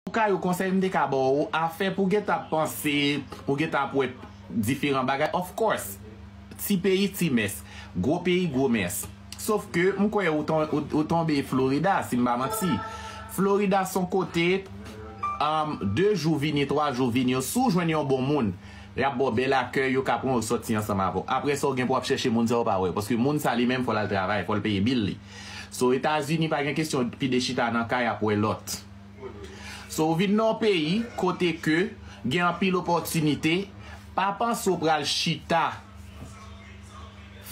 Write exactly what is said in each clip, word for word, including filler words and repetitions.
Ou ka yo konsèy m te ka ba w, afè pou gentan ap panse, pou gentan ap wè diferan bagay. Of course, ti peyi ti mès, gwo peyi gwo mès. Sof ke m kwè ou, ton, ou, ou tonbe Florida, si m pa manti. Florida se yon kote, um, de jou vini, twa jou vini, yo, si w jwenn yon bon moun, y ap ba w bèl akèy, yo ka pran w sòti ansanm avè w. Apre sa, w gen pou w ap chèche moun sa w pa wè, paske moun sa li menm fò l al travay, fò l peye bil li. So, Etazini pa gen kesyon pi de chita nan kay ap wè lòt. So, ou vin nan yon peyi kote ke gen anpil opòtinite, pa panse w pral chita,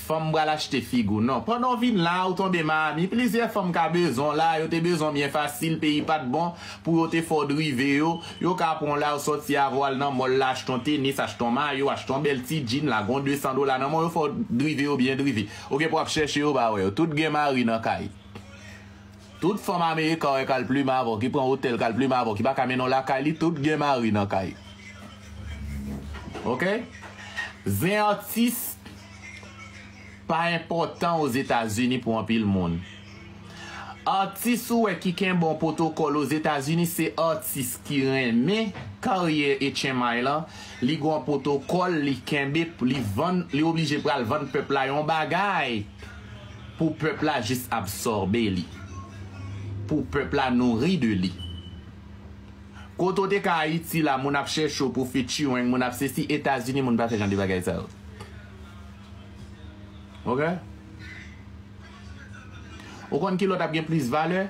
fanm pral achte figi w. Non, pandan w vin la, ou tonbe Miami, plizyè fanm ka bezwen w la, yo te bezwen w byen fasil, peyi pa t bon, pou yo te fè w drive yo, yo ka pran w la, yo sòti avè w al nan mòl la, achte yon tenis, achte yon mayo, achte yon bèl ti djin, lage yon de san dola nan men w, yo fè w drive yo byen drive. Ou gen pou w ap chèche yo, pa wè yo. Tout gen mari nan kay. Tout fanm ameriken w wè k al plimen avè w, ki pran otèl k al plimen avè w, ki pa ka mennen w lakay li, tout gen mari nan kay. Oke? Zen atis pa enpòtan Ozetazini pou anpil moun. Atis ou wè ki kenbe yon pwotokòl Ozetazini se atis ki renmen karyè H M I lan, li gen yon pwotokòl, li kenbe, li vann, li oblije pral vann pèp la yon bagay. Pou pèp la jis absòbe li. Pou pèp la nouri de li. Kote w te ka Ayiti la, moun ap chèche w pou featuring, moun ap sesi, Etazini, moun pa fè jan de bagay sa yo. Oke? Ou konn ki lòt ap gen plis valè?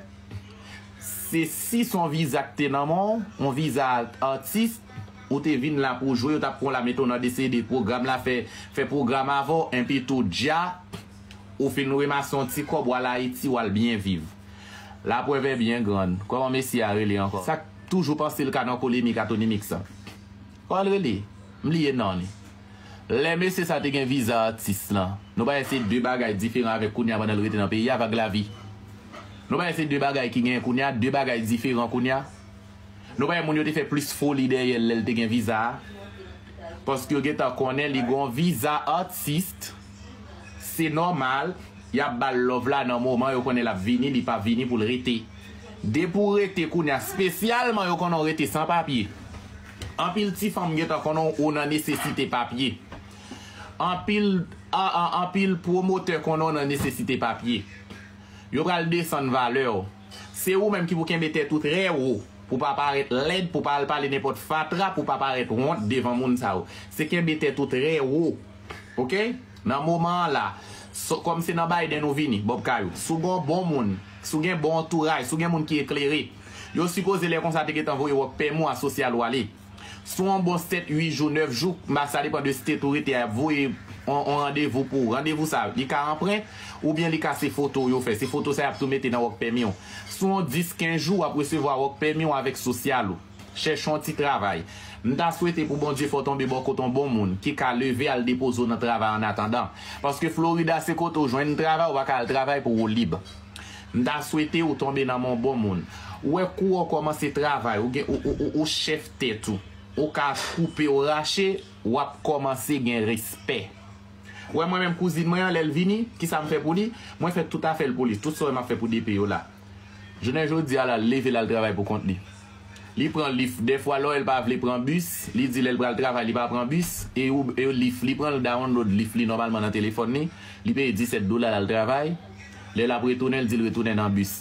Se si se yon viza k te nan men w, yon viza atis, ou te vin la pou w jwe, yo t ap pran w la mete w nan D C D, pwogram la fè, fè pwogram avè w, enpi tou dja, ou fin remase yon ti kòb, w al Ayiti, w al byen viv. Laprèv è byen grann. Kòman mesye a rele ankò? Sa k toujou panse l ka nan polemik a Tony Mix an. Kòman l rele? M bliye non li. Lè mesye sa te gen viza atis lan, nou pa wè se de bagay diferan avèk kounye a pandan l rete nan peyi a, Vag Lavi. Nou pa wè se de bagay ki genyen kounye a, de bagay diferan kounye a. Nou pa wè moun yo te fè plis foli dèyè l lè l te gen viza a. Paske yo gentan konnen li gen yon viza atis, se nòmal, y ap ba l love la nan moman yo konnen l ap vini, li pa vini pou l rete. Depi w rete kounye a, espesyalman yo konnen w rete san papye. Anpil ti fanm gentan konnen w nan nesesite papye. Anpil, a, a, anpil pwomotè konnen w nan nesesite papye. Yo pral desann valè w. Se ou menm ki pou kenbe tèt ou trè wo, pou pa parèt lèd, pou pa al pale nenpòt fatra, pou pa parèt wont devan moun sa yo. Se kenbe tèt ou trè wo. Oke? Nan moman an la, so, kòm se nan Biden ou vini, Bob Kayou, si w gen yon bon moun, si w gen bon antouraj, si w gen moun ki eklere, yo sipoze lè konsa te gentan voye wòk pèmi w a sosyal ou ale. Si w yon bon sèt, uit jou, nèf jou, ma sa depann de state ou rete a, y ap voye yon, yon randevou pou ou. Randevou sa, li ka an prent, oubyen li ka se foto w yo fè. Se foto sa y ap tou mete nan wòk pèmi w. Si w yon dis, kenz jou, w ap resevwa wòk pèmi w avèk sosyal ou. Chèche yon ti travay. M ta swete pou Bondye fè w tonbe bò kote yon bon moun ki ka leve al depoze w nan travay annatandan. Paske Florida se kote w jwenn travay, ou pa ka al travay pou ou lib. M ta swete ou tonbe nan men yon bon moun. Ou wè kou w kòmanse travay, ou gen, ou, ou, ou, ou chèf tèt ou. Ou ka koupe, ou rache, w ap kòmanse gen respè. Ou wè mwen menm kouzin mwen an, lè l vini, kisa m fè pou li? Mwen fè tout afè l pou li, tout sa w wè m ap fè pou D P yo la. Jounen jodi a la, l leve l al travay pou kont li. Li pran Lyft. Dèfwa lè w wè l pa vle pran bis, li di lè l pral travay li pa pran bis, e, ou, e Lyft, li pran l download Lyft li nòmalman nan telefòn li, li peye disèt dola l al travay, lè l ap retounen, l di l retounen nan bis.